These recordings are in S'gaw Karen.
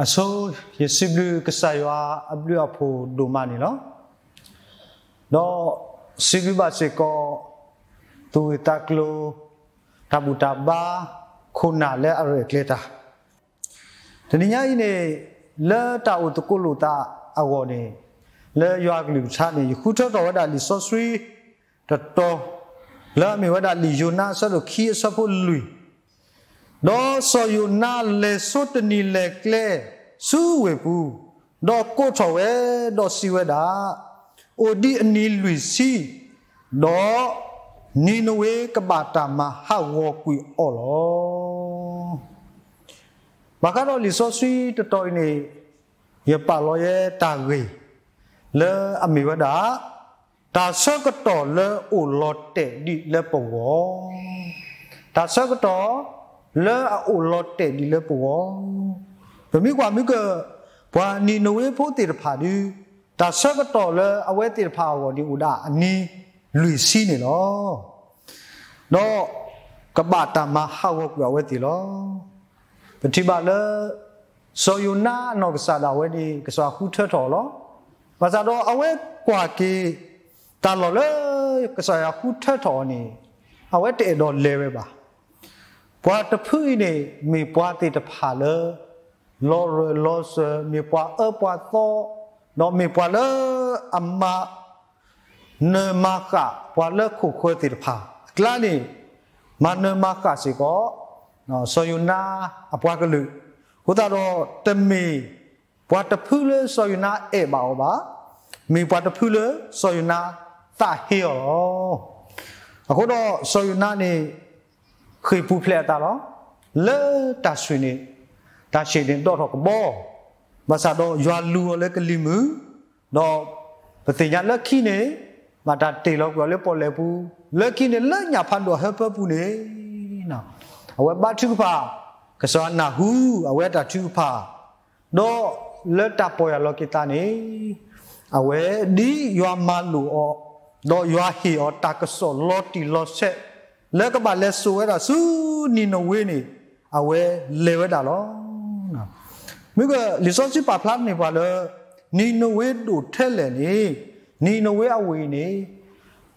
အဆိ ယစံးဘျုးကစၢ်ယွၤအဘျုးအဖှိၣ်ဒိၣ်မးန့ၣ်လီၤ. ဒီးစံးဘျုးဘၣ်စ့ၢ်ကီး သူၣ်ဂ့ၢ်သးကျိၤ တၢ်ဘူၣ်တၢ်ဘါ ခိၣ်နၢ်လၢအရဲၣ်ကျဲၤတၢ် တနံၤညါအံၤန့ၣ် လၢတၢ်အိၣ်သကိးလိာ်သးအဂီၢ်န့ၣ် လၢယွၤကလုၢ်ကထါန့ၣ် ယဃုထၢထီၣ်ဝဲဒၣ်လံာ်စီဆှံတတီၤ လၢအမ့ၢ်ဝဲဒၣ်လံာ်ယိၤနါအဆၢဒိၣ်ခံအဆၢဖိလွံၢ်, ဒီးစီၤယိၤနါလဲၤဆိတနံၤလဲၤကျဲဆူဝ့ၢ်ပူၤ, ဒီးကိးထီၣ်ဝဲ, ဒီးစံးဝဲဒၣ်, အိၣ်ဒံးအနံၤလွံၢ်ဆံ, ဒီးနံၤနဝ့ကဘၣ်တၢ်မၤဟးဂီၤကွံာ်အီၤလီၤ. ဘၣ်ဃးဒီးလံာ်စီဆှံတတီၤအံၤန့ၣ် ယပာ်လီၤယဲတၢ်ဂ့ၢ် လၢအမ့ၢ်ဝဲဒၣ် တၢ်ဆၢကတီၢ်လၢအအိၣ်လီၤတဲာ်ဒံးလၢပဂီၢ်, တၢ်ဆၢကတီၢ်လၢအအိၣ်လီၤတဲာ်ဒံးလၢပဂီၢ်, ပမ့ၢ်ကွၢ်မ့ၢ်က ပှၤနံၤနဝ့ဖိသ့ၣ်တဖၣ်ဒီး တၢ်ဆၢကတီၢ်လၢအဝဲသ့ၣ်တဖၣ်အဂီၢ်ဒံးအိၣ်ဒၣ်အနံၤလွံၢ်ဆံန့ၣ်လီၤ. ဒီးကဘၣ်တၢ်မၤဟးဂီၤကွံာ်အဝဲသ့ၣ်လီၤ. ပထံၣ်ဘၣ်လၢ စီၤယိၤနါအနီၢ်ကစၢ်ဒၣ်ဝဲန့ၣ် ကစၢ်ဃုထၢထီၣ်အီၤလီၤ. ဘၣ်ဆၣ်ဒီးအဝဲကွၢ်က့ၤ တၢ်လီၢ်လၢကစၢ်ယွၤဃုထၢထီၣ်အီၤန့ၣ် အဝဲတအဲၣ်ဒိးလဲၤဝဲဘၣ်. ပှၤတဖုအံၤန့ၣ် မ့ၢ်ပှၤသ့ၣ်တဖၣ်လၢ လီၤရၢၢ်လီၤစၢၤ, မ့ၢ်ပှၤအၢပှၤသီ, ဒီးမ့ၢ်ပှၤလၢအမၤ နၢၤမၤဃၣ်ပှၤလၢခိၣ်ဃၢၤသ့ၣ်တဖၣ်အကျါန့ၣ်, မၤနၢၤမၤဃၣ်စ့ၢ်ကီး စီၤယိၤနါအပှၤကလုာ်, အဃိသတးဒီးတမ့ၢ်ပှၤတဖုလၢစီၤယိၤနါအဲၣ်ဘၣ်အီၤဘၣ်, မ့ၢ်ပှၤတဖုလၢစီၤယိၤနါသးဟ့အီၤလီၤ. အဃိဒီးစီၤယိၤနါန့ၣ် ဃ့ၢ်ပူၤဖျဲးအသးလီၤ. လၢတၢ်ဆံးန့ၣ်, တၢ်ဆံးန့ၣ်ဒိးထီၣ်ကဘီ, ဘၣ်ဆၣ်ဒီးယွၤလူၤအီၤလၢကလံၤမုၢ်, ဒီးပသ့ၣ်ညါလၢခံန့ၣ် ဘၣ်တၢ်တ့ၢ်လီၤကွံာ်အီၤလၢပီၣ်လဲၣ်ပူၤ, လၢခံန့ၣ်လၢညၣ်ဖးဒိၣ်အဟၢဖၢပူၤန့ၣ်, အဝဲဘါထုကဖၣ်, ကစၢ်ယွၤနၢ်ဟူအဝဲအတၢ်ထုကဖၣ်, ဒီးလၢတၢ်ပီၢ်ယၢ်လီၤက့ၤသးန့ၣ်, အဝဲဒ်ယွၤမၤလိာ်အီၤ, ဒီးယွၤဟ့ၣ်အီၤတၢ်ကစီၣ်လီၤတံၢ်လီၤဆဲး လၢကဘၣ်လဲၤစိာ်ဝဲဒၣ်ဆူနံၤနဝ့န့ၣ်, အဝဲလဲၤဝဲဒၣ်လီၤ. မ့ၢ်ကလံာ်စီဆှံပာ်ဖျါန့ၢ်ပှၤလၢ နံၤနဝ့ဒိၣ်ထဲလဲၣ်န့ၣ်, နံၤနဝ့အဝ့ၢ်အံၤန့ၣ်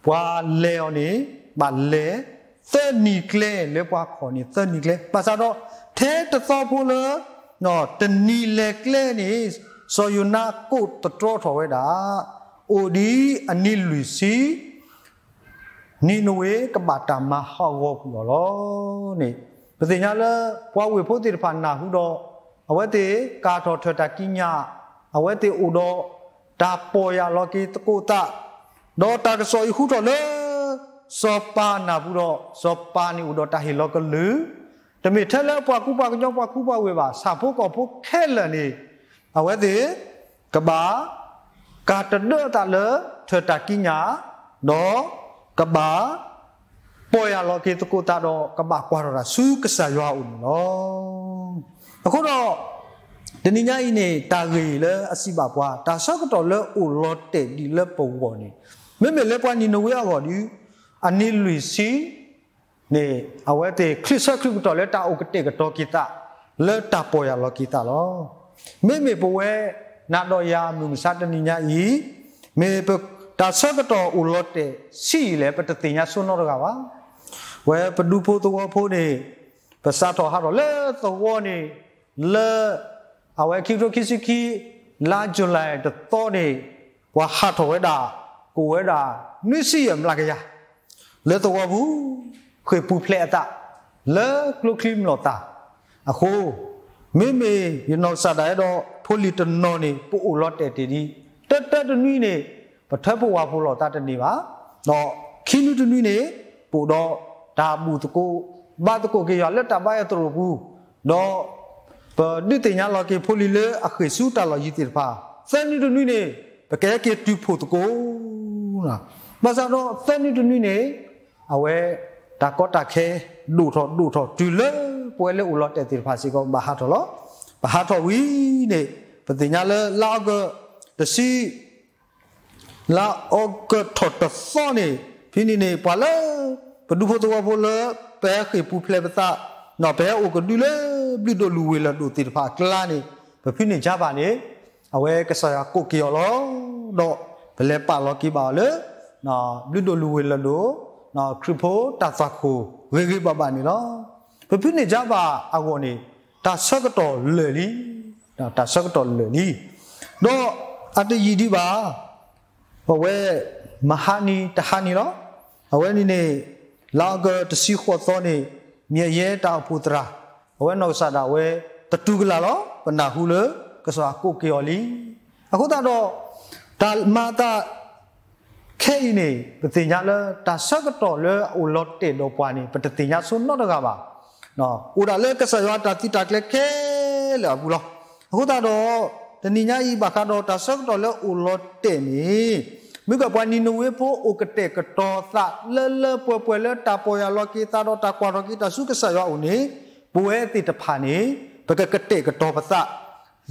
ပှၤလဲၤအီၤန့ၣ် ဘၣ်လဲၤ သၢနံၤကျဲ လၢပှၤခီၣ်န့ၣ်သၢနံၤကျဲ, ဘၣ်ဆၣ်ဒီး ထဲတသီဖိလၢ တနံၤလဲၤကျဲန့ၣ် စီၤယိၤနါကိးသတြီထီၣ်ဝဲဒၣ် အိၣ်ဒံးအနံၤလွံၢ်ဆံ နံၤနဝ့ကဘၣ်တၢ်မၤဟးဂီၤကွံာ်အီၤလီၤန့ၣ်, ပသ့ၣ်ညါလၢ ပှၤဝ့ၢ်ဖိသ့ၣ်တဖၣ်နၢ်ဟူဒီး အဝဲသ့ၣ်ကၤထီၣ်ထၢၣ်တၢ်ကံးညာ်, အဝဲသ့ၣ်အိၣ်ဒီးတၢ်ပီၢ်ယၢ်လီၤက့ၤသကိးသး, ဒီးတၢ်ကစီၣ်အံၤဃုထီၣ်လၢ စီၤပၤနၢ်ပူၤဒီး စီၤပၤန့ၣ်အိၣ်ဒီးတၢ်ဟ့ၣ်လီၤကလုၢ်, တမ့ၢ်ထဲလၢပှၤကူပှၤကညီပှၤကူပှၤဝ့ၢ်ဘၣ်, ဆၣ်ဖိကီၢ်ဖိခဲလၢာ်န့ၣ် အဝဲသ့ၣ် ကဘၣ် ကၤတဒၢအသးလၢ ထၢၣ်တၢ်ကံးညာ်, ဒီး ကဘၣ် ပီၢ်ယၢ်လီၤက့ၤသကိးသးဒီး ကဘၣ်ကွၢ်ထီၣ်တၢ်ဆူကစၢ်ယွၤအအိၣ်န့ၣ်လီၤ. အဃိဒီး တနံၤညါအံၤန့ၣ် တၢ်ဂ့ၢ်လၢအစံးဘၣ်ပှၤ တၢ်ဆၢကတီၢ်လၢအိၣ်လီၤတဲာ်ဒံးလၢပဂီၢ်န့ၣ်, မ့မ့ၢ်လၢပှၤနံၤနဝ့အဂီၢ်ဒီး အနံၤလွံၢ်ဆံ န့ၣ် အဝဲသ့ၣ်ချုးဆၢချုးကတီၢ်လၢတၢ်အိၣ်ကတဲာ်ကတီၤက့ၤသး လၢတၢ်ပီၢ်ယၢ်လီၤက့ၤသးလီၤ. မ့မ့ၢ်ပဝဲ နၤဒီးယၤမုၢ်မဆါတနံၤညါအံၤ, မ့ၢ်ပတၢ်ဆၢကတီၢ်အိၣ်လီၤတဲာ်ဆံးအံၤလဲၣ် ပတသ့ၣ်ညါဆိနီတဂၤဘၣ်. ဝဲပဒူဖိသဝီဖိန့ၣ် ပစးထီၣ်ဟးထီၣ်လၢသဝီန့ၣ် လၢ အဝဲခံကထိခံဆံခံ လါယူၤလံတသီန့ၣ် ပှၤဟးထီၣ်ဝဲဒၣ် ကအိၣ်ဝဲဒၣ် နွံဆံယဲၢ်မျးကယၤ လၢသဝီပူၤ ဃ့ၢ်ပူၤဖျဲးအသး လၢကျိချံမျိာ်သၣ်အဃိ, မ့မ့ၢ်ယနီၢ်ကစၢ်ဒၣ်ဝဲဒီးဖိလံၤတနီၤန့ၣ် ပအိၣ်လီၤတဲာ်တ့ၢ်ဒံး, တၢတၢတနွံန့ၣ် ပထၢဖှိၣ်ဝၣ်ဖှိၣ်လိာ်သးတန့ၢ်ဘၣ်, ဒီးခံနွံတနွံန့ၣ် ပအိၣ်ဒီးတၢ်ဘူၣ်သကိး ဘါသကိးက့ၤယွၤလၢတၢ်ဘါယွၤသရိာ်ပူၤ, ဒီး ပဒုးသ့ၣ်ညါလီၤက့ၤဖိလံၤလၢအဃ့ၢ်ဆူတၢ်လီၢ်ယံၤသ့ၣ်တဖၣ်, သၢနွံတနွံန့ၣ် ပကဟဲက့ၤတုၤဖှိၣ်သကိး, ဘၣ်ဆၣ်ဒီးသၢနွံတနွံန့ၣ် အဝဲ တၢ်ကီတၢ်ခဲ ဒိၣ်ထီၣ်ဒိၣ်ထီၣ်တုၤလၢပဝဲလၢအိၣ်လီၤတဲာ်သ့ၣ်တဖၣ်စ့ၢ်ကီး ဘၣ်ဟးထီၣ်လီၤ. ပဟးထီၣ်ဝံၤန့ၣ် ပသ့ၣ်ညါလၢလါအီကူး တဆံ လါအီကူးထီၣ်တသီန့ၣ် ဖဲန့ၣ်န့ၣ် ပှၤလၢ ပဒူဖိသဝီဖိလၢ ပဟဲဃ့ၢ်ပူၤဖျဲးပသး, ပဟဲအိၣ်ကဒုလၢဘျုးဒိၣ်လူၢ်ဝ့ၢ်လၢၢ်ဒိၣ်သ့ၣ်တဖၣ်အကျါန့ၣ် ပဖုန့ၢ်ကၠါဘၣ်န့ၣ် အဝဲကစၢ်ယွၤကိးက့ၤအီၤလီၤ. ဒီးပလဲၤပာ်လီၤက့ၤဘၣ်အီၤလၢ ဘျုးဒိၣ်လုၢ်ဝ့ၢ်လၢၢ်ဒိၣ် ခရံာ်ဖိတၢ်သွၣ်ခိၣ်ဂ့ၤဂ့ၤဘၣ်ဘၣ်န့ၣ်လီၤ. ပဖုန့ၢ်ကၠါဘၣ်အဂီၢ်န့ၣ် တၢ်ဆၢကတီၢ်လၢာ်လံ, တၢ်ဆၢကတီၢ်လၢာ်လံ. ဒီးအတယံာ်ဒံးဘၣ် ပဝဲ မဟါနံၤတဟါနံၤလီၤ. အဝဲန့ၣ်န့ၣ် လါအီကူးတဆံဃိးသီန့ၣ် မံၤအယဲတၢ်အိၣ်ဖှိၣ်သရၣ် အဝဲနီၢ်ကစၢ်ဒၣ်ဝဲ သတူၢ်ကလာ်လီၤ. ပနၢ်ဟူလၢ ကစၢ်ယွၤကိးက့ၤအီၤလံ. အဃိသတးဒီး တၢ်မၤအသး ခဲအံၤန့ၣ် ပသ့ၣ်ညါလၢတၢ်ဆၢကတီၢ်လၢအအိၣ်လီၤတဲာ်ဒီးပှၤန့ၣ် ပတသ့ၣ်ညါဆိနီတဂၤဘၣ်. အိၣ်ဒၣ်လၢကစၢ်ယွၤတၢ်သုးတၢ်ကျဲၤခဲလၢာ်အပူၤလီၤ. အဃိသတးဒီး တနံၤညါအံၤဘၣ်ဃးဒီးတၢ်ဆၢကတီၢ်လၢအိၣ်လီၤတဲာ်န့ၣ် မ့ၢ်ကပှၤနံၤနဝ့ဖိအိၣ်ကတဲာ်ကတီၤသးလၢလၢပှဲၤပှဲၤလၢတၢ်ပီၢ်ယၢ်လီၤက့ၤသးဒီးတၢ်ကွၢ်ထီၣ်က့ၤတၢ်ဆူကစၢ်ယွၤအအိၣ်န့ၣ် ပဝဲသ့ၣ်တဖၣ်န့ၣ် ပကကတဲာ်ကတီၤပသး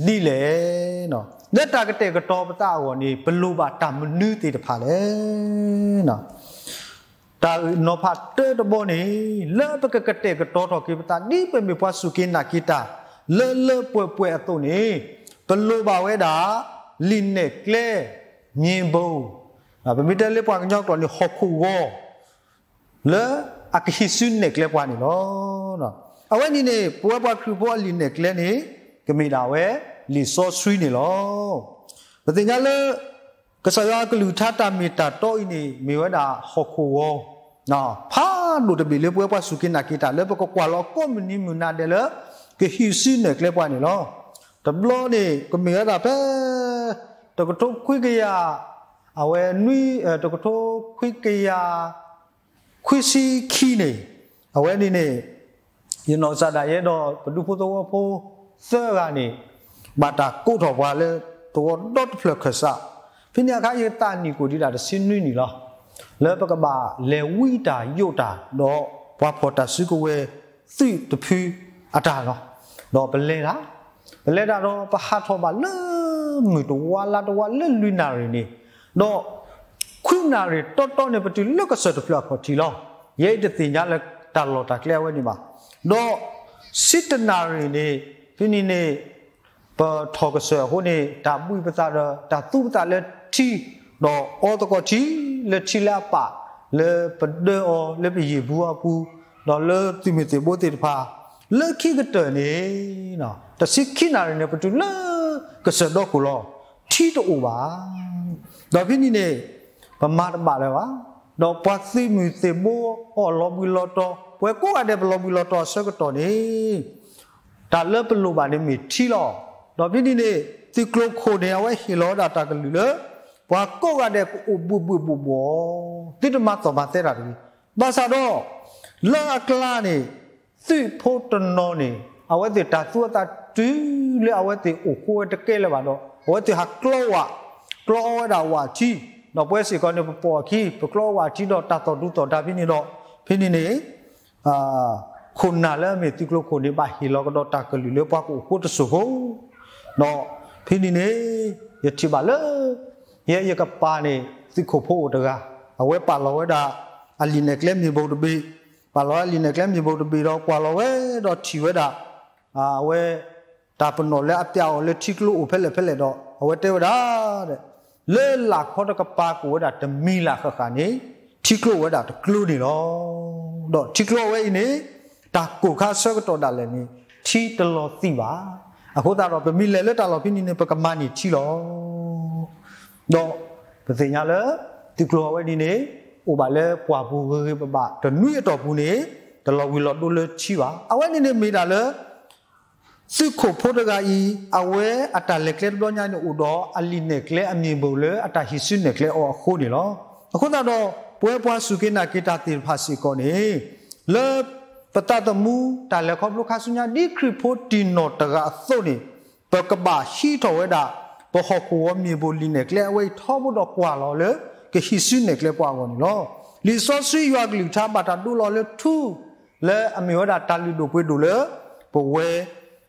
ဒ်လဲၣ်. လၢတၢ်ကတဲာ်ကတီၤပသးအဂီၢ်န့ၣ် ပလိၣ်ဘၣ်တၢ်မနုၤသ့ၣ်တဖၣ်လဲၣ်. တၢ်နီၤဖးတၢတဘီန့ၣ် လၢပကကတဲာ်ကတီၤထီၣ်က့ၤပသး ဒ်ပမ့ၢ်ပှၤစူၢ်က့ၤနာ်က့ၤတၢ် လၢလၢပှဲၤပှဲၤအသိးန့ၣ် ပလိၣ်ဘၣ်ဝဲဒၣ် လံာ်နဲၣ်ကျဲ မ့ၢ်ဘိ ပမ့ၢ်တဲလၢပှၤကညီကျိာ်န့ၣ် ဟီၣ်ခိၣ်ဂီၤ လၢအကဟံးစုနဲၣ်ကျဲပှၤန့ၣ်လီၤ. အဝဲန့ၣ်န့ၣ် ပဝဲပှၤခရံာ်ဖိအလံာ်နဲၣ်ကျဲန့ၣ် ကမ့ၢ်ဒၣ်ဝဲ လံာ်စီဆှံန့ၣ်လီၤ. ပသ့ၣ်ညါလၢ ကစၢ်ယွၤအကလုၢ်ကထါတၢ်မ့ၢ်တၢ်တီအံၤန့ၣ် မ့ၢ်ဝဲဒၣ်ဟီၣ်ခိၣ်ဂီၤ ဖးဒိၣ်တဘ့ၣ်လၢပဝဲပှၤစူၢ်က့ၤနာ်က့ၤတၢ်လၢပကကွၢ်လီၤကိးမုၢ်နံၤမုၢ်နၤဒဲးလၢ ကဟံးစုနဲၣ်ကျဲပှၤန့ၣ်လီၤ. တဘျီန့ၣ် ကမ့ၢ်ဝဲဒၣ်ဖဲ တကထိခွံကယၤ အဝဲနွံ တကထိခွံကယၤ ခွံဆံခံန့ၣ် အဝဲန့ၣ်န့ၣ် ယနီၢ်ကစၢ်ဒၣ်ယဲဒီးပဒူဖိသဝီဖိသၢဂၤန့ၣ် ဘၣ်တၢ်ကိးထီၣ်ပှၤလၢသဝီဒီတဖျၢၣ်ခၢၣ်စး, ဖဲန့ၣ်အခါယသးနံၣ်ကိၣ်ဒံးဒၣ်တဆံနွံနံၣ်လီၤ. လၢပကဘၣ်လဲၤဝံတၢ်ယိးတၢ် ဒီးပှၤဖီၣ်တၢ်စုကဝဲၤသုးတဖုအတၢ်လီၤ. ဒီးပလဲၤတၢ် ပလဲၤတၢ်ဒီးပဟးထီၣ်ဘၣ်လၢမုၢ်တဝါလါတဝါလၢလွံၢ်နၣ်ရံၣ်န့ၣ်, ဒီးခွံနၣ်ရံၣ်တီတီန့ၣ် ပတုၤလၢကစၢၢ်တဖျၢၣ်အခီၣ်ထံးလီၤ. ယဲအံၤတသ့ၣ်ညါလၢတၢ်လီၢ်တၢ်ကျဲအဝဲန့ၣ်ဘၣ်. ဒီးဆံတနၣ်ရံၣ်န့ၣ် ဖဲန့ၣ်န့ၣ် ပထီၣ်ကစၢၢ်အဃိန့ၣ် တၢ်ဘှံးပသးဒီးတၢ်သူပသးလၢထံ, ဒီးအီသကိးထံလၢထံလၢအပာ် လၢပဒၢအီၤလၢပယံာ်ပူၤအပူၤ, ဒီးလၢသုးမုၢ်သံၣ်ဘိသ့ၣ်တဖၣ်, လၢခံကတၢၢ်န့ၣ် တဆံခံနၣ်ရံၣ်န့ၣ် ပတုၤလၢကစၢၢ်ဒီခိၣ်လီၤ. ထံတအိၣ်ဘၣ်. ဒီးဖဲန့ၣ်န့ၣ် ပမၤတဘၣ်လၢၤဘၣ်. ဒီးပှၤသုးမုၢ်သံၣ်ဘိအီၣ်လီၤဘှံးလီၤတီၤ, ပဝဲကိးဂၤဒဲးပလီၤဘှံးလီၤတီၤအဆၢကတီၢ်န့ၣ် တၢ်လၢပလိၣ်ဘၣ်န့ၣ်မ့ၢ်ထံလီၤ. ဒီးဖဲန့ၣ်န့ၣ် သုးကျိၤခိၣ်န့ၣ် အဝဲဟ့ၣ်လီၤဝဲဒၣ်တၢ်ကလုၢ်လၢ ပှၤကိးဂၤဒဲးကအိၣ်ဘှံးဘှံးဘှီၣ်ဘှီၣ်, သုတမၤသီၣ်မၤသဲတၢ်တဂ့ၤ. ဘၣ်ဆၣ်ဒီး လၢအကျါန့ၣ် သုးဖိတနီၤန့ၣ် အဝဲသ့ၣ်တၢ်သူအသးတုၤလၢအဝဲသ့ၣ်အိၣ်ဃိဝဲတကဲလၢၤဘၣ်ဒီး အဝဲသ့ၣ်ဟးကျီဝး, ကျီအီဝဲဒၣ်ဝးထံ, ဒီးပဝဲစ့ၢ်ကီးန့ၣ် ပပိာ်အခံ ပကျီအီဝးထံဒီးတၢ်သီၣ်ဒူသီၣ်ဒါဖဲန့ၣ်ဒီး ဖဲန့ၣ်န့ၣ် ခိၣ်နၢ်လၢအမ့ၢ်သုးကျိၤခိၣ်န့ၣ် ဘၣ်ဟ့ၣ်လီၤကဒီးတၢ်ကလုၢ်လၢပှၤကအိၣ်ဃိတစိၢ်ဖိ, ဒီးဖဲန့ၣ်န့ၣ် ယထံၣ်ဘၣ်လၢ ယဲယကပၤန့ၣ် သုးခိၣ်ဖိအိၣ်တဂၤ, အဝဲပာ်လီၤဝဲဒၣ် အလံာ်နဲၣ်ကျဲမ့ၢ်ဘိတဘ့ၣ်, ပာ်လီၤအလံာ်နဲၣ်ကျဲမ့ၢ်ဘိတဘ့ၣ်ဒီး ကွၢ်လီၤဝဲဒီးထံၣ်ဝဲဒၣ် အဝဲ တၢ်ပနီၣ်လၢအပျးအီၤလၢထံကျိအိၣ်ဖဲလဲၣ်ဖဲလဲၣ်ဒီး အဝဲတဲဝဲဒၣ် လၢလာ်ခီတကပၤကအိၣ်ဝဲဒၣ်တမံၤလၢ်ဃၣ်ဃၣ်န့ၣ် ထံကျိအိၣ်ဝဲဒၣ်တကျိၤန့ၣ်လီၤ. ဒီးထံကျိအဝဲအံၤန့ၣ် တၢ်ကိၢ်ခါဆၢကတီၢ်ဒၣ်လဲာ်န့ၣ် ထံတလီၤသံၣ်ဘၣ်. အဃိသတးဒီးပမ့ၢ်လဲၤလၢတၢ်လီၢ်ဖဲန့ၣ်န့ၣ် ပကမၤန့ၢ်ထံလီၤ. ဒီးပသ့ၣ်ညါလၢ သုးကျိၤအဝဲန့ၣ်န့ၣ် အိၣ်ဘၣ်လၢပှၢ်ပူၤဂ့ၤဂ့ၤဘၣ်ဘၣ် တနွံအတီၢ်ပူၤန့ၣ် တလီၤဝံၤလီၤဒိလၢထံဘၣ်. အဝဲန့ၣ်န့ၣ်မ့ၢ်ဒၣ်လၢ သုးခိၣ်ဖိတဂၤအံၤ အဝဲအတၢ်လဲၤကျဲတဘျီညါန့ၣ် အိၣ်ဒီးအလံာ်နဲၣ်ကျဲအမ့ၢ်ဘိလၢအတၢ်ဟံးစုနဲၣ်ကျဲအီၤအဃိန့ၣ်လီၤ. အဃိသတးဒီး ပဝဲပှၤစူၢ်က့ၤနာ်က့ၤတၢ်သ့ၣ်တဖၣ်စ့ၢ်ကီးန့ၣ် လၢပသးသမူတၢ်လဲၤခီဖျိခါဆူညါ ဒ်ခရံာ်ဖိတံၢ်နီၢ်တဂၤအသိးန့ၣ် ပကဘၣ်ဟံးထီၣ်ဝဲဒၣ် ပဟီၣ်ခိၣ်ဝီမ့ၢ်ဘိလံာ်နဲၣ်ကျဲအဝဲအံၤထီဘိဒီးကွၢ်လီၤလၢ ကဟံးစုနဲၣ်ကျဲပှၤအဂီၢ်န့ၣ်လီၤ. လံာ်စီဆှံယွၤကလုၢ်ကထါဘၣ်တၢ်ဒိလီၤလၢထူ လၢအမ့ၢ်ဝဲဒၣ်တၢ်လုၢ်ဒိၣ်ပှ့ၤဒိၣ်လၢ ပဝဲ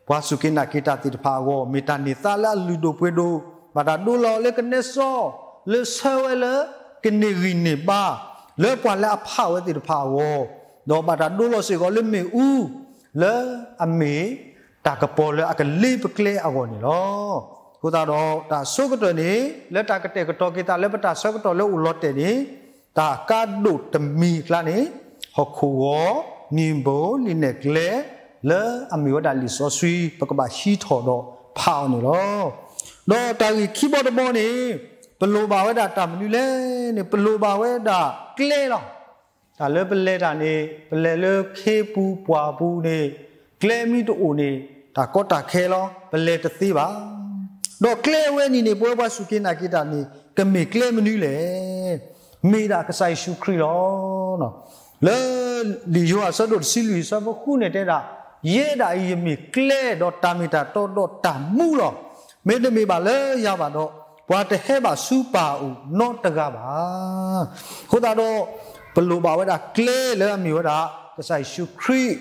ပှၤစူၢ်က့ၤနာ်က့ၤတၢ်သ့ၣ်တဖၣ်အဂီၢ် မ့ၢ်တၢ်န့ၢ်သါလၢအလုၢ်ဒိၣ်ပှ့ၤဒိၣ်, ဘၣ်တၢ်ဒိလီၤလၢကနဲစီ လၢဆၢဝဲလၢ ကန့ၢ်ဂံၢ်န့ၢ်ဘါ လၢပှၤလၢအဖးဝဲသ့ၣ်တဖၣ်အဂီၢ်, ဒီးဘၣ်တၢ်ဒိလီၤစ့ၢ်ကီးလၢမ့ၣ်အူ လၢအမ့ၢ် တၢ်ကပီၤလၢအကလ့ပကျဲအဂီၢ်န့ၣ်လီၤ. အဃိသတးဒီး တၢ်ဆိကတၢၢ်န့ၣ် လၢတၢ်ကတဲာ်ကတီၤက့ၤသးလၢပတၢ်ဆၢကတီၢ်လၢအိၣ်လီၤတဲာ်န့ၣ်, တၢ်ကါဒိၣ်တမံၤအကျါန့ၣ်, ဟီၣ်ခိၣ်ဂီၤ, မံၤဘိ, လံာ်နဲၣ်ကျဲ လၢအမ့ၢ်ဝဲဒၣ်လံာ်စီဆှံ ပကဘၣ်ဟံးထီၣ်ဒီးဖးအီၤန့ၣ်လီၤ. ဒီးတၢ်ဂ့ၢ်ခံဘီတဘီန့ၣ်, ပလိၣ်ဘၣ်ဝဲဒၣ်တၢ်မနုၤလဲၣ်န့ၣ် ပလိၣ်ဘၣ်ဝဲဒၣ်ကျဲလီၤ. တၢ်လၢပလဲၤတၢ်န့ၣ် ပလဲၤလၢခ့ပူၤပှၢ်ပူၤန့ၣ်, ကျဲမ့ၢ်တအိၣ်န့ၣ် တၢ်ကီတၢ်ခဲလီၤ, ပလဲၤတသ့ဘၣ်. ဒီးကျဲအဝဲန့ၣ်န့ၣ် ပဝဲပှၤစူၢ်က့ၤနာ်က့ၤတၢ်န့ၣ် ကမ့ၢ်ကျဲမနုၤလဲၣ်. မ့ၢ်ဒၣ်ကစၢ်ယ့ၣ်ၡူးခရံာ်လီၤ. လၢလံာ်ယိၤဟၣ်အဆၢဒိၣ်တဆံလွံၢ်အဆၢဖိဃုန့ၣ်တဲဒၣ်, ယဲဒၣ်အံၤယမ့ၢ်ကျဲဒီးတၢ်မ့ၢ်တၢ်တီဒီးတၢ်မူလီၤ. မ့တမ့ၢ်ဘၣ်လၢယၤဘၣ်ဒီး, ပှၤတဟဲဘၣ်ဆူပၢ်အအိၣ်နီတဂၤဘၣ်. အဃိသတးဒီး ပလိၣ်ဘၣ်ဝဲဒၣ်ကျဲလၢအမ့ၢ်ဝဲဒၣ် ကစၢ်ယ့ၣ်ၡူးခရံာ်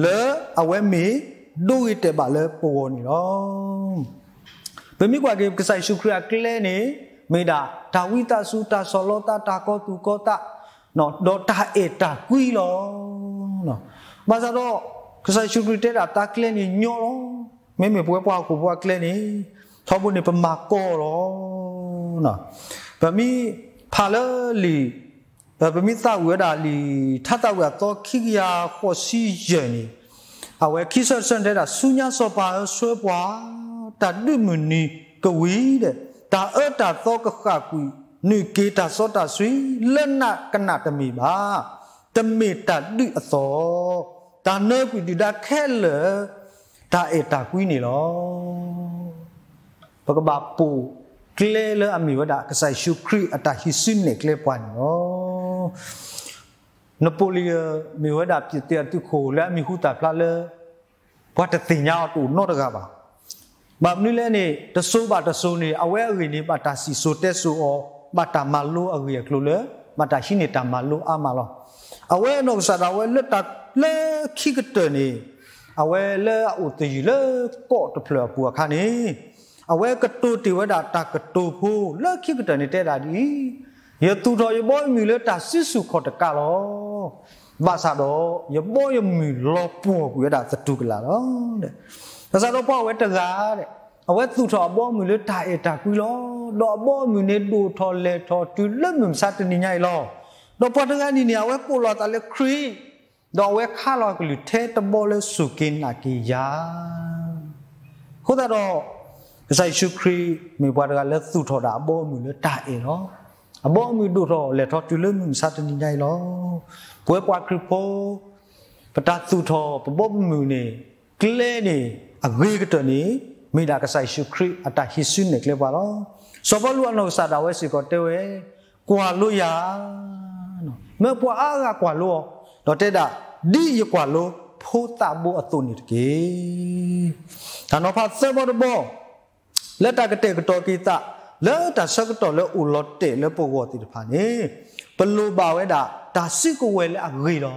လၢအဝဲမ့ၢ်ဒိဂ့ၤတဲာ်ဘၣ်လၢပဂီၢ်န့ၣ်လီၤ. ပမ့ၢ်ကွၢ်က့ၤ ကစၢ်ယ့ၣ်ၡူးခရံာ်အကျဲန့ၣ် မ့ၢ်ဒၣ်တၢ်ဝံသးစူၤ, တၢ်ဆီၣ်လီၤသး, တၢ်ကီသူၣ်ကီသး, ဒီးတၢ်အဲၣ်တၢ်ကွံလီၤ. ဘၣ်ဆၣ်ဒီး ကစၢ်ယ့ၣ်ၡူးခရံာ်တဲဒၣ်တၢ်ကျဲန့ၣ်ညီလီၤ. မ့မ့ၢ်ပဝဲပှၤဟီၣ်ခိၣ်ဖိအကျဲန့ၣ် ထီဘိန့ၣ်ပမၤကီလီၤ. ပမ့ၢ်ဖးလၢလံာ် ပမ့ၢ်သးဝံၣ်ဝဲဒၣ်လံာ်ထါသးဝံၣ်အသီခံကယၤဃိးဆံယဲၢ်န့ၣ်, အဝဲခံဆၢတဆၢန့ၣ်တဲဒၣ်, ဆူညါစီၤပၤဧၢ, ဆှၢပှၤ, တၢ်ဒုးမုၢ်နံၤကဝံၤဒီး, တၢ်အၢတၢ်သီကဃၣ်ကွံာ်, နုာ်က့ၤတၢ်စီတၢ်ဆှံလၢနကနၣ်တမ့ၢ်ဘၣ်, တမ့ၢ်တၢ်ဒုးအသီ, တၢ်နၢကွံာ်ဒုၣ်ဒါခဲလၢာ်, တၢ်အဲၣ်တၢ်ကွံန့ၣ်လီၤ. ပကဘၣ်ပိာ်ကျဲလၢအမ့ၢ်ဝဲဒၣ် ကစၢ်ယ့ၣ်ၡူးခရံာ်အတၢ်ဟံးစုနဲၣ်ကျဲပှၤန့ၣ်လီၤ. Napoleon မ့ၢ်ဝဲဒၣ် ပြင်သစ် အသုးခိၣ်လၢအမံၤဟူသၣ်ဖျါလၢ ပှၤတသ့ၣ်ညါအီၤတအိၣ်နီတဂၤဘၣ်. ဘၣ်မနုၤလဲၣ်န့ၣ် တစိၤဘၣ်တစိၤန့ၣ် အဝဲအဂ့ၢ်န့ၣ် ဘၣ်တၢ်စံၣ်စိၤတဲစိၤအီၤ, ဘၣ်တၢ်မၤလိအဂ့ၢ်အကျိၤလၢ ဘၣ်တၢ်ဟံးန့ၢ်တၢ်မၤလိအါမးလီၤ. အဝဲအနီၢ်ကစၢ်ဒၣ်ဝဲလၢတၢ်လၢခံကတၢၢ်န့ၣ်, အဝဲလၢအအိၣ်သယုၢ်လၢကီးတဖျၢၣ်အပူၤအခါန့ၣ်, အဝဲကတိၤတ့ၢ်ဝဲဒၣ်တၢ်ကတိၤဖိလၢခံကတၢၢ်န့ၣ်တဲဒၣ်ဒ်အံၤ, ယသူၣ်ထီၣ်ယဘီယမုၢ်လၢတၢ်စုဆူၣ်ခီၣ်တကးလီၤ. ဘၣ်ဆၣ်ဒီး ယဘီယမုၢ်လီၤပှီၢ်ကွံာ်ဝဲဒၣ်သတူၢ်ကလာ်လီၤ. ဘၣ်ဆၣ်ဒီးပှၤအိၣ်ဝဲတဂၤ, အဝဲသူၣ်ထီၣ်အဘီအမုၢ်လၢတၢ်အဲၣ်တၢ်ကွံလီၤ. ဒီးအဘီအမုၢ်န့ၣ်ဒိၣ်ထီၣ်လဲၢ်ထီၣ်တုၤလၢမုၢ်မဆါတနံၤညါအံၤလီၤ. ဒီးပှၤတဂၤန့ၣ်န့ၣ် အဝဲကိးလီၤအသးလၢခရံာ်, ဒီးအဝဲခါလီၤအကလုၢ်ထဲတဘီလၢစူၢ်က့ၤနာ်က့ၤယၤ အဃိသတးဒီး ကစၢ်ယ့ၣ်ၡူးခရံာ်မ့ၢ်ပှၤတဂၤလၢသူၣ်ထီၣ်ဒၣ်အဘီအမုၢ်လၢတၢ်အဲၣ်လီၤ. အဘီအမုၢ်ဒိၣ်ထီၣ်လဲၢ်ထီၣ်တုၤလၢမုၢ်မဆါတနံၤညါအံၤလီၤ. ပဝဲပှၤခရံာ်ဖိ ပတၢ်သူၣ်ထီၣ်ပဘီပမုၢ်န့ၣ် ကျဲန့ၣ် အဂ့ၤကတၢၢ်န့ၣ် မ့ၢ်ဒၣ်ကစၢ်ယ့ၣ်ၡူးခရံာ်အတၢ်ဟံးစုနဲၣ်ကျဲပှၤလီၤ. စီၤပီလူးအနီၢ်ကစၢ်ဒၣ်ဝဲစ့ၢ်ကီးတဲဝဲ, ကွၢ်လိယၤ မၢပှၤအါဂၤကွၢ်လိအီၤ, ဒီးတဲဒၣ်, ဒ်ယကွၢ်လိဖိသၣ်ဘိအသိးန့ၣ်တက့ၢ်. တၢ်နီၤဖးသၢဘီတဘီ လၢတၢ်ကတဲာ်ကတီၤက့ၤသး လၢတၢ်ဆၢကတီၢ်လၢအိၣ်လီၤတဲာ်လၢပဂီၢ်သ့ၣ်တဖၣ်န့ၣ်, ပလိၣ်ဘၣ်ဝဲဒၣ်တၢ်စုကဝဲၤလၢအဂ့ၤလီၤ.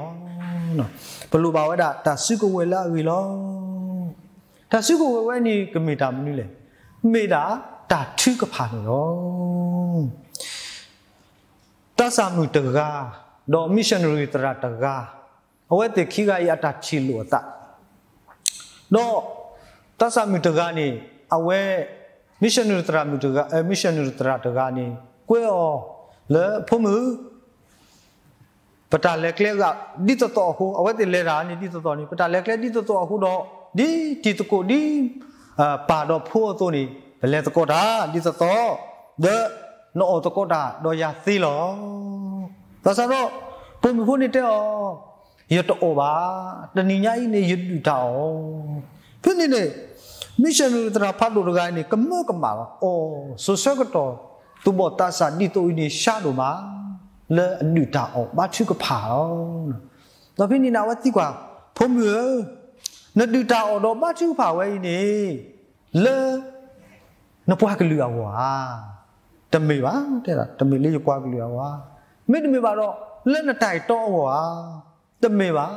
ပလိၣ်ဘၣ်ဝဲဒၣ်တၢ်စုကဝဲၤလၢအဂ့ၤလီၤ. တၢ်စုကဝဲၤဝဲန့ၣ်ကမ့ၢ်တၢ်မနုၤလဲၣ်. မ့ၢ်ဒၣ်တၢ်ထုကဖၣ်န့ၣ်လီၤ. သးစၢ်မုၣ်တဂၤ ဒီး missionary သရၣ်တဂၤ, အဝဲသ့ၣ်ခံဂၤအံၤအတၢ်ထံၣ်လိာ်အသး, ဒီးသးစၢ်မုၣ်တဂၤန့ၣ် အဝဲ missionary သရၣ်မုၣ်တဂၤ, အဲ missionary သရၣ်တဂၤန့ၣ် ကွဲအီၤလၢဖိမုၣ် ပတၢ်လဲၤကျဲဂၤဒ်သိးသိးအဃိ, အဝဲသ့ၣ်လဲၤတၢ်န့ၣ်ဒ်သိးသိးန့ၣ် ပတၢ်လဲၤကျဲဒ်သိးသိးအဃိဒီး, ဒ်တံၤသကိးဒ် ပၢ်ဒီးဖိအသိးန့ၣ် ပလဲၤသကိးတၢ်ဒ်သိးသိး, ဒီးနအီၣ်သကိးတၢ်ဒီးယၤသ့လီၤ. ဘၣ်ဆၣ်ဒီး ပိာ်မုၣ်ဖိန့ၣ်တဲအီၤ, ယတအီၣ်ဘၣ်, တနံၤညါအံၤန့ၣ် ယဒုၣ်တၢ်အီၣ်. ဖဲန့ၣ်န့ၣ် missionary သရၣ်ဖးဒိၣ်တဂၤန့ၣ် ကမၢကမၣ်လီၤ. အိၣ် စိၤဆၢကတီၢ် သူၣ်ဘီၣ်သးစၢ်ဒ်သိးအံၤန့ၣ် ဆှါဒိၣ်မး လၢအဒုၣ်တၢ်အီၣ်ဘါထုကဖၣ်လီၤ. ဒီးဖဲန့ၣ်န့ၣ် အဝဲသံကွၢ်, ဖိမုၣ်ဧၢ, နဒုၣ်တၢ်အီၣ်ဒီးဘါထုကဖၣ်ဝဲအံၤန့ၣ် လၢ နပှၤကလုာ်အဂီၢ်ဧါ. တမ့ၢ်ဘၣ်, တဲဒၣ်, တမ့ၢ်လၢယပှၤကလုာ်အဂီၢ်ဧါ. မ့တမ့ၢ်ဘၣ်ဒီး လၢနတၢ်အဲၣ်တီအဂီၢ်ဧါ. တမ့ၢ်ဘၣ်.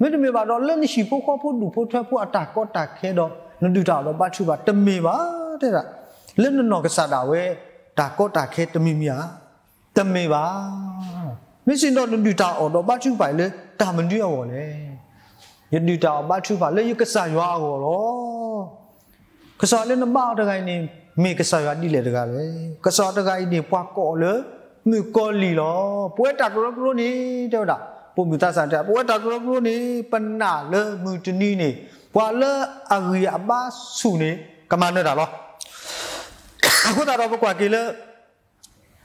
မ့တမ့ၢ်ဘၣ်ဒီး လၢနဟံၣ်ဖိဃီဖိဒူၣ်ဖိထၢဖိအတၢ်ကီတၢ်ခဲဒီး နဒုၣ်တၢ်အီၣ်ဒီးဘါထုကဖၣ် တမ့ၢ်ဘၣ်, တဲဒၣ်, လၢနနီၢ်ကစၢ်ဒၣ်ဝဲ တၢ်ကီတၢ်ခဲတမံၤမံၤဧါ. တမ့ၢ်ဘၣ်. မ့ၢ်စ့ၢ်ဒီးနဒုၣ်တၢ်အီၣ်ဒီးဘါထုကဖၣ်အံၤလၢတၢ်မနုၤအဂီၢ်လဲၣ်. ယဒုၣ်တၢ်အီၣ်ဘါထုကဖၣ်လၢယကစၢ်ယွၤအဂီၢ်လီၤ. ကစၢ်ယွၤလၢနဘါအီၤတဂၤအံၤန့ၣ် မ့ၢ်ကစၢ်ယွၤဒ်လဲၣ်တဂၤလဲၣ်. ကစၢ်ယွၤတဂၤအံၤန့ၣ် ပှၤကိးအီၤလၢမုၣ်ကီၤလံၢ်လီၤ. ပဝဲတၢ်ကရၢကရိန့ၣ် တဲဝဲဒၣ်, ပိာ်မုၣ်သးစၢ်တဲ ပဝဲတၢ်ကရၢကရိန့ၣ် ပနာ်လၢမုၢ်တနံၤန့ၣ် ပှၤလၢအဂံၢ်အဘါဆူၣ်န့ၣ် ကမၤနၢၤတၢ်လီၤ. အဃိသတးဒီးပကွၢ်က့ၤလၢ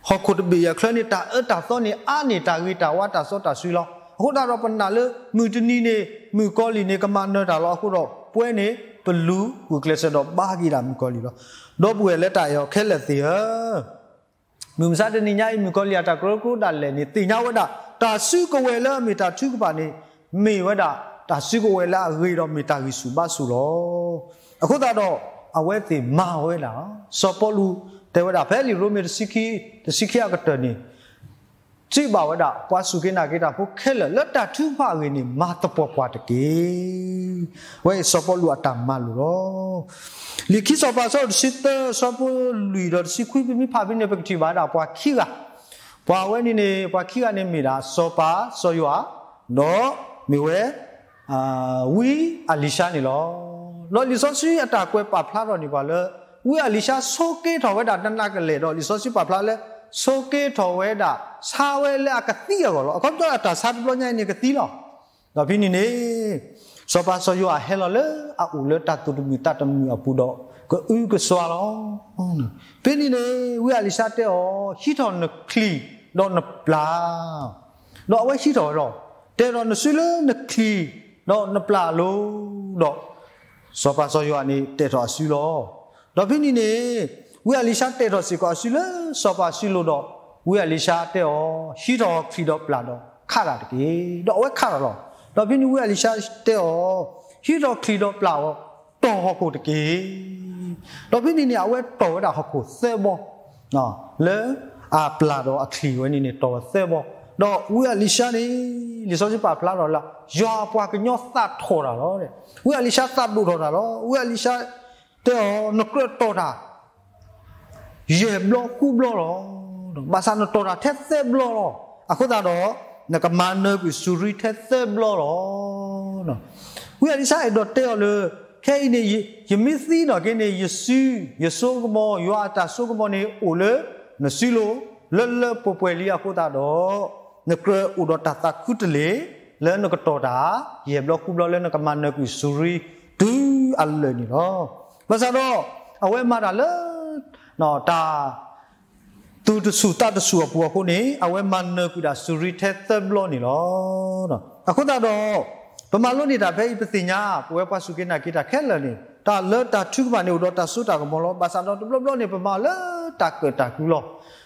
ဟီၣ်ခိၣ်တဘ့ၣ်အချၢန့ၣ် တၢ်အၢတၢ်သီန့ၣ် အါန့ၢ်တၢ်ဂ့ၤတၢ်ဝါတၢ်စီတၢ်ဆှံလီၤ. အဃိသတးဒီးပနာ်လၢမုၢ်တနံၤန့ၣ် မုၣ်ကီၤလံၢ်န့ၣ် ကမၤနၢၤတၢ်လီၤ. အဃိဒီးပဝဲန့ၣ် ပလူၤဂုာ်ကျဲးစၢးဒီးဘါက့ၤဒၣ်မုၣ်ကီၤလံၢ်လီၤ. ဒီပုၢ်ဝဲၢ်လၢတၢ်အဲၣ်အီၤခဲလၢာ်သ့ၣ်ဧၢ, မုၢ်မဆါတနံၤညါအံၤ မုၣ်ကီၤလံၢ်အတၢ်ကရၢကရိဒၣ်လဲာ်န့ၣ် သ့ၣ်ညါဝဲဒၣ် တၢ်စုကဝဲၤလၢအမ့ၢ်တၢ်ထုကဖၣ်န့ၣ် မ့ၢ်ဝဲဒၣ် တၢ်စုကဝဲၤလၢအဂ့ၤဒီးမ့ၢ်တၢ်ဂံၢ်ဆူၣ်ဘါဆူၣ်လီၤ. အဃိသတးဒီး အဝဲသ့ၣ်မၤဝဲဒၣ်လီၤ. စီၤပီလူးတဲဝဲဒၣ် ဖဲလံာ်ရိမ့ၤတဆံခံ, တဆံခံအကတၢၢ်န့ၣ် စံးဘၣ်ဝဲဒၣ် ပှၤစူၢ်က့ၤနာ်က့ၤတၢ်ဖိခဲလၢာ် လၢတၢ်ထုကဖၣ်အဂ့ၢ်န့ၣ် မၤသပှၢ်ပှၢ်တက့ၢ်. အဝဲအံၤစီၤပီလူးအတၢ်မၤလိာ်လီၤ. လံာ်ခံစီၤပၤအဆၢဒိၣ်တဆံသၢ အဆၢဖိလွံၢ်ဒီးတဆံခွံ ပမ့ၢ်ဖးဖဲန့ၣ် ပကထံၣ်ဘၣ်ဝဲဒၣ်ပှၤခံဂၤ, ပှၤဝဲန့ၣ်န့ၣ် ပှၤခံဂၤန့ၣ်မ့ၢ်ဒၣ် စီၤပၤစီၤယိၤဟၣ် ဒီးမ့ၢ်ဝဲ ဝံအလံၤၡါန့ၣ်လီၤ. ဒီးလံာ်စီဆှံအတၢ်ကွဲးပာ်ဖျါထီၣ်န့ၢ်ပှၤလၢ ဝံအလံၤၡါဆိးက့ထီၣ်ဝဲဒၣ်နးနးကလဲာ်ဒီး လံာ်စီဆှံပာ်ဖျါလၢ ဆိးက့ထီၣ်ဝဲဒၣ် ဆါဝဲလၢအကသံအဂီၢ်လီၤ. အခီပညီအတၢ်ဆါတဘျီညါအံၤန့ၣ်ကသံလီၤ. ဒီးဖဲန့ၣ်န့ၣ် စီၤပၤစီၤယိၤဟၣ်ဟဲလီၤလၢအအိၣ်လၢတၢ်သူၣ်တမုာ်သးတမုာ်အပူၤဒီး ကအုကစွါလီၤ. ဖဲန့ၣ်န့ၣ် ဝံအလံၤၡါတဲအီၤ ဟံးထီၣ်နချံၣ်ဒီးနပျၢ် ဒီးအဝဲဟံးထီၣ်ဝဲဒီး တဲဒီးနစုလၢနချံၣ်ဒီးနပျၢ်အလိၤဒီး စီၤပၤစီၤယိၤဟၣ်န့ၣ် တဲာ်ထီၣ်အစုလီၤ. ဒီးဖဲန့ၣ်န့ၣ် ဝံအလံၤၡါတဲာ်ထီၣ်စ့ၢ်ကီးအစုလၢစီၤပၤအစုလိၤဒီး ဝံအလံၤၡါတဲအီၤ ဟံးထီၣ်ချံၣ်ဒီးပျၢ်ဒီးခးတၢ်တက့ၢ်. ဒီးအဝဲခးထီၣ်လီၤ. ဒီးဖဲန့ၣ်ဝံအလံၤၡါတဲအီၤ ဟံးထီၣ်ချံၣ်ဒီးပျၢ်အီၤ တီၢ်ဟီၣ်ခိၣ်တက့ၢ်. ဒီးဖဲန့ၣ်န့ၣ် အဝဲတီၢ်ဝဲဒၣ်ဟီၣ်ခိၣ်သၢဘီ လၢအပျၢ်ဒီးအချံၣ်ဝဲန့ၣ်န့ၣ် တီၢ်ဝဲသၢဘီ. ဒီးဝံအလံၤၡါန့ၣ် လံာ်စီဆှံပာ်ဖျါထီၣ်လၢ ယွၤအပှၤကညီသးထီၣ်တၢ်လီၤ. ဝံအလံၤၡါသးဒိၣ်ထီၣ်တၢ်လီၤ. ဝံအလံၤၡါတဲအီၤ နကြၢးတီၢ်တၢ် ယဲၢ်ဘျီဃုဘျီလီၤ. ဘၣ်ဆၣ်နတီၢ်တၢ်ထဲသၢဘျီလီၤ. အဃိသတးဒီး နကမၤနၢၤကွံာ်စူၤရံထဲသၢဘျီလီၤ. ဝံအလံၤၡါအဲၣ်ဒိးတဲအီၤလၢ ခဲအံၤန့ၣ် ယမ့ၢ်သံနီၢ်က့န့ၣ် ယစု ယစိကမီၤ ယွၤအတၢ်စိကမီၤန့ၣ် အိၣ်လၢနစုလိၤ လၢလၢပှဲၤပှဲၤလံအဃိသတးဒီး နကြၢးအိၣ်ဒီးတၢ်သးခုတလ့ၢ် လၢနကတီၢ်တၢ် ယဲၢ်ဘျီဃုဘျီလၢနကမၤနၢၤကွံာ်စူၤရံ တုၤအလၢာ်န့ၣ်လီၤ. ဘၣ်ဆၣ်ဒီး အဝဲမၤတၢ်လၢ တၢ် သူၣ်တဆူၣ်သးတဆူၣ်အပူၤအဃိန့ၣ် အဝဲမၤနၢၤကွံာ်ဒၣ်စူၤရံထဲသၢဘျီန့ၣ်လီၤ. အဃိသတးဒီး ပမၤလိန့ၢ်တၢ်ဖဲအံၤ ပသ့ၣ်ညါ ပဝဲပှၤစူၢ်က့ၤနာ်က့ၤတၢ်ခဲလၢာ်န့ၣ် တၢ်လၢတၢ်ထုကဖၣ်န့ၣ် အိၣ်ဒီးတၢ်စိတၢ်ကမီၤလီၤ. ဘၣ်ဆၣ်ဒီးတဘျီဘျီန့ၣ် ပမၤအီၤလၢတၢ်ကၢၣ်တၢ်ကုလီၤ.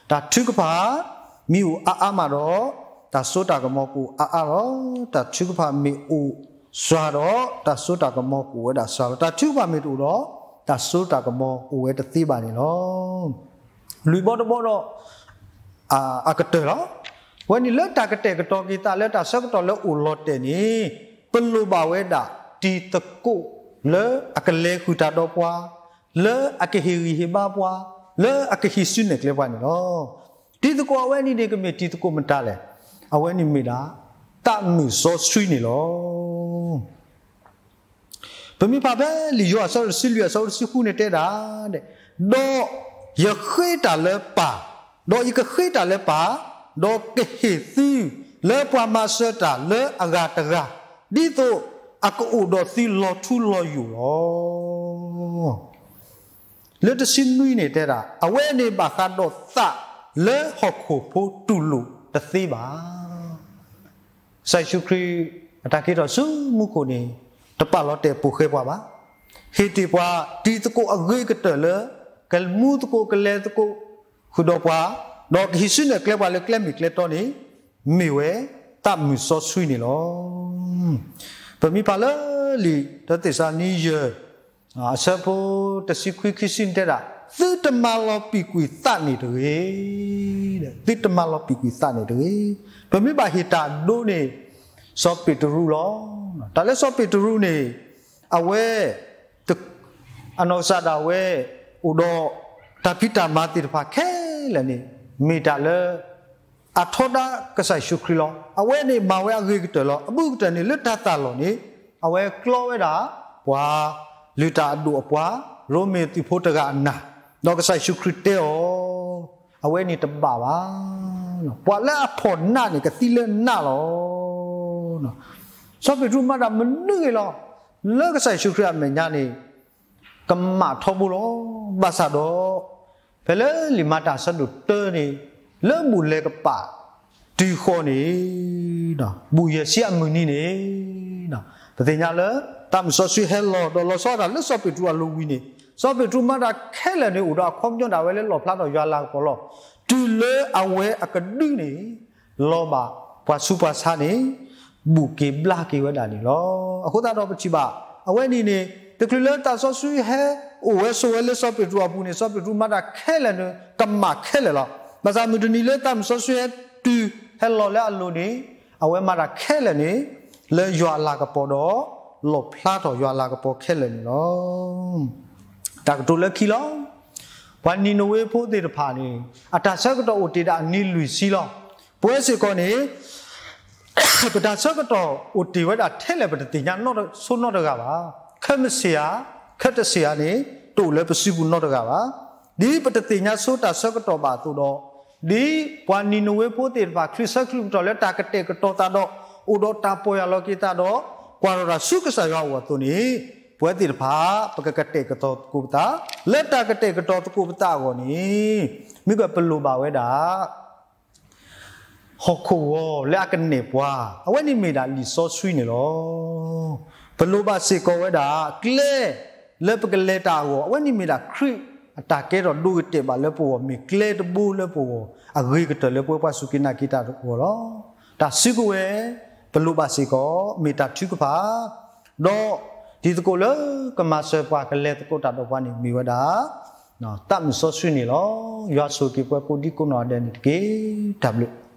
တၢ်ထုကဖၣ် မ့ၢ်အိၣ်အါအါမးဒီး တၢ်စိတၢ်ကမီၤကအိၣ်အါအါလီၤ. တၢ်ထုကဖၣ်မ့ၢ်အိၣ်စှၤဒီး တၢ်စိတၢ်ကမီၤကအိၣ်ဝဲဒၣ်စှၤလီၤ. တၢ်ထုကဖၣ်မ့ၢ်တအိၣ်ဒီး တၢ်စိတၢ်ကမီၤအိၣ်ဝဲတသ့ဘၣ်န့ၣ်လီၤ. လွံၢ်ဘီတဘီဒီး အကတၢၢ်လီၤ. အဝဲန့ၣ်လၢတၢ်ကတဲာ်ကတီၤက့ၤသးလၢတၢ်ဆၢကတီၢ်လၢအိၣ်လီၤတဲာ်န့ၣ် ပလိၣ်ဘၣ်ဝဲဒၣ်တံၤသကိးလၢအကလဲၤဃုာ်တၢ်ဒီးပှၤ, လၢအကဟ့ၣ်ဂံၢ်ဟ့ၣ်ဘါပှၤ, လၢအကဟံးစုနဲၣ်ကျဲပှၤန့ၣ်လီၤ. တံၤသကိးအဝဲန့ၣ်န့ၣ် ကမ့ၢ်တံၤသကိးမတၤလဲၣ်. အဝဲန့ၣ်မ့ၢ်ဒၣ် သးမုာ်စီဆှံန့ၣ်လီၤ. ပမ့ၢ်ဖးဖဲလံာ်ယိၤဟၣ်အဆၢဒိၣ်တဆံလွံၢ်အဆၢဖိတဆံဃုန့ၣ်တဲဒၣ်, ဒီးယဃ့တၢ်လၢပၢ်, ဒီးယကဃ့တၢ်လၢပၢ်, ဒီးကဟ့ၣ်သုလၢပှၤမၤစၢၤတၢ်လၢအဂၤတဂၤ, ဒ်သိးအကအိၣ်ဒီးသုလီၤထူလီၤယိာ်လီၤ. လၢတဆံနွံန့ၣ်တဲဒၣ်, အဝဲန့ၣ်ဘၣ်ဃးဒီးသးလၢဟီၣ်ခိၣ်ဖိတူၢ်လိာ်တသ့ဘၣ်. ကစၢ်ယ့ၣ်ၡူးခရံာ်အတၢ်က့ၤထီၣ်ဆူမူခိၣ်န့ၣ် တပာ်လီၤတဲာ်ပိာ်ဃဲပှၤဘၣ်. ဟ့ၣ်တ့ၢ်ပှၤတံၤသကိးအဂ့ၤကတၢၢ်လၢ ကမူသကိးကလဲၤသကိးဃုာ်ဒီးပှၤ, ဒီးကဟံးစုနဲၣ်ကျဲပှၤလၢကျဲမုၢ်ကျဲတီန့ၣ် မ့ၢ်ဝဲသးမုာ်စီဆှံန့ၣ်လီၤ. ပမ့ၢ်ဖးလၢလံာ်တသ့းစၤလနံယဲၢ် အဆၢဖိတဆံခွံခံဆံန့ၣ်တဲဒၣ်, သုတမၤလီၤပံာ်ကွံာ်သးန့ၣ်တဂ့ၤ. သုတမၤလီၤပံာ်ကွံာ်သးန့ၣ်တဂ့ၤ. ပမ့ၢ်ဘၣ်ဟ့ၣ်တၢ်ဒိန့ၣ် စီၤပ့းတရူးလီၤ. တၢ်လၢစီၤပ့းတရူးန့ၣ် အဝဲ အနီၢ်ကစၢ်ဒၣ်ဝဲ အိၣ်ဒီးတၢ်ဖံးတၢ်မၤသ့ၣ်တဖၣ်ခဲလၢာ်န့ၣ် မ့ၢ်တၢ်လၢ အထီဒါကစၢ်ယ့ၣ်ၡူးခရံာ်လီၤ. အဝဲန့ၣ်မၤဝဲအဂ့ၤကတၢၢ်လီၤ. အဘူးကတၢၢ်န့ၣ်လၢတၢ်သၣ်လီၢ်န့ၣ် အဝဲကျီဝဲဒၣ် ပှၤလုၢ်တၢ်အဒိၣ်အပှၤ ရိမ့ၤသုးဖိတဂၤအနၢ်, ဒီးကစၢ်ယ့ၣ်ၡူးခရံာ်တဲအီၤ, အဝဲန့ၣ်တဘၣ်ဘၣ်. ပှၤလၢအဖှီၣ်နးန့ၣ် ကသံလၢနးလီၤ. စီၤပ့းတရူးမၤတၢ်မနုၤဂ့ၤလီၤ, လၢကစၢ်ယ့ၣ်ၡူးခရံာ်အမဲာ်ညါန့ၣ် ကမၣ်ထီဘိလီၤ. ဘၣ်ဆၣ်ဒီး ဖဲလၢလံာ်မၤတၢ်အဆၢဒိၣ်တၢန့ၣ် လၢဘူၣ်လဲၤကပာ်တုၤဃီန့ၣ် ဘူၣ်ယဲၢ်ဆံအမုၢ်နံၤန့ၣ် ပသ့ၣ်ညါလၢ သးမုၢ်စီဆှံဟဲလီၤဒီးလီၤဆီဒၣ်တၢ်လၢစီၤပ့းတရူးအလိၤဝံၤန့ၣ် စီၤပ့းတရူးမၤတၢ်ခဲလၢာ်န့ၣ် အိၣ်ဒီးအခီပညီဒၣ်ဝဲလၢလီၣ်ဖျါထီၣ်ယွၤအလၤကပီၤလီၤ. တုၤလၢအဝဲအကဒုန့ၣ် လီၤဘၣ်ပှၤဆူးပှၤဆါန့ၣ် ဘူၣ်က့ၤဘျါက့ၤဝဲဒၣ်န့ၣ်လီၤ. အဃိသတးဒီးပထံၣ်ဘၣ် အဝဲန့ၣ်န့ၣ် တချုးလၢသးစီဆှံဟဲအိၣ်ဝဲဆိးဝဲလၢစီၤပ့းတရူးအပူၤန့ၣ် စီၤပ့းတရူးမၤတၢ်ခဲလၢာ်န့ၣ် ကမၣ်ခဲလၢာ်လီၤ. ဘၣ်ဆၣ်မုၢ်တနံၤလၢသးမုၢ်စီဆှံဟဲတုၤဟဲလီၤလၢအလိၤန့ၣ် အဝဲမၤတၢ်ခဲလၢာ်န့ၣ် လၢယွၤအလၤကပီၤဒီး လီၣ်ဖျါထီၣ်ယွၤအလၤကပီၤခဲလၢာ်န့ၣ်လီၤ. တၢ်ကတိၤလၢခံလီၤ. ပှၤနံၤနဝ့ဖိသ့ၣ်တဖၣ်န့ၣ် အတၢ်ဆၢကတီၢ်အိၣ်တ့ၢ်ဒၣ်အနံၤလွံၢ်ဆံလီၤ. ပဝဲစ့ၢ်ကီးန့ၣ် ပတၢ်ဆၢကတီၢ်အိၣ်တ့ၢ်ဝဲဒၣ်ထဲလဲၣ် ပတသ့ၣ်ညါဆိနီတဂၤဘၣ်. ခဲမုၢ်ဆ့ၣ်ဧါ, ခဲတဆ့ၣ်ဧါန့ၣ် တအိၣ်လၢပစုပူၤနီတဂၤဘၣ်. ဒ်ပတသ့ၣ်ညါဆိတၢ်ဆၢကတီၢ်ဘၣ်အသိးဒီး, ဒ်ပှၤနံၤနဝ့ဖိသ့ၣ်တဖၣ် ချုးဆၢချုးကတီၢ်လၢတၢ်ကတဲာ်ကတီၤသးဒီး အိၣ်ဒီးတၢ်ပီၢ်ယၢ်လီၤက့ၤသးဒီး ကွၢ်ထီၣ်တၢ်ဆူကစၢ်ယွၤအအိၣ်အသိးန့ၣ်, ပဝဲသ့ၣ်တဖၣ် ပကကတဲာ်ကတီၤသကိးပသး, လၢတၢ်ကတဲာ်ကတီၤသကိးပသးအဂီၢ်န့ၣ် မ့ၢ်ကပလိၣ်ဘၣ်ဝဲဒၣ် ဟီၣ်ခိၣ်ဂီၤလၢအကနဲၣ်ပှၤ, အဝဲန့ၣ်မ့ၢ်ဒၣ်လံာ်စီဆှံန့ၣ်လီၤ. ပလိၣ်ဘၣ်စ့ၢ်ကီးဝဲဒၣ် ကျဲလၢပကလဲၤတၢ်အဂီၢ်, အဝဲန့ၣ်မ့ၢ်ဒၣ်ခရံာ်အတၢ်ကဲထီၣ်ဒိဂ့ၤတဲာ်ဘၣ်လၢပဂီၢ်, မ့ၢ်ကျဲတဘိလၢပဂီၢ်, အဂ့ၤကတၢၢ်လၢပဝဲပှၤစူၢ်က့ၤနာ်က့ၤတၢ်အဂီၢ်လီၤ. တၢ်စုကဝဲၤ ပလိၣ်ဘၣ်စ့ၢ်ကီး မ့ၢ်တၢ်ထုကဖၣ် ဒီးတံၤသကိးလၢကမၤစၢၤပှၤကလဲၤသကိးတၢ်ဒီးပှၤန့ၣ်မ့ၢ်ဝဲဒၣ် သးမုၢ်စီဆှံန့ၣ်လီၤ. ယွၤဆိၣ်ဂ့ၤပှၤကိးဒံကိးနီၢ်ဂၤဒဲးန့ၣ်တက့ၢ်. တၢ်ဘျုး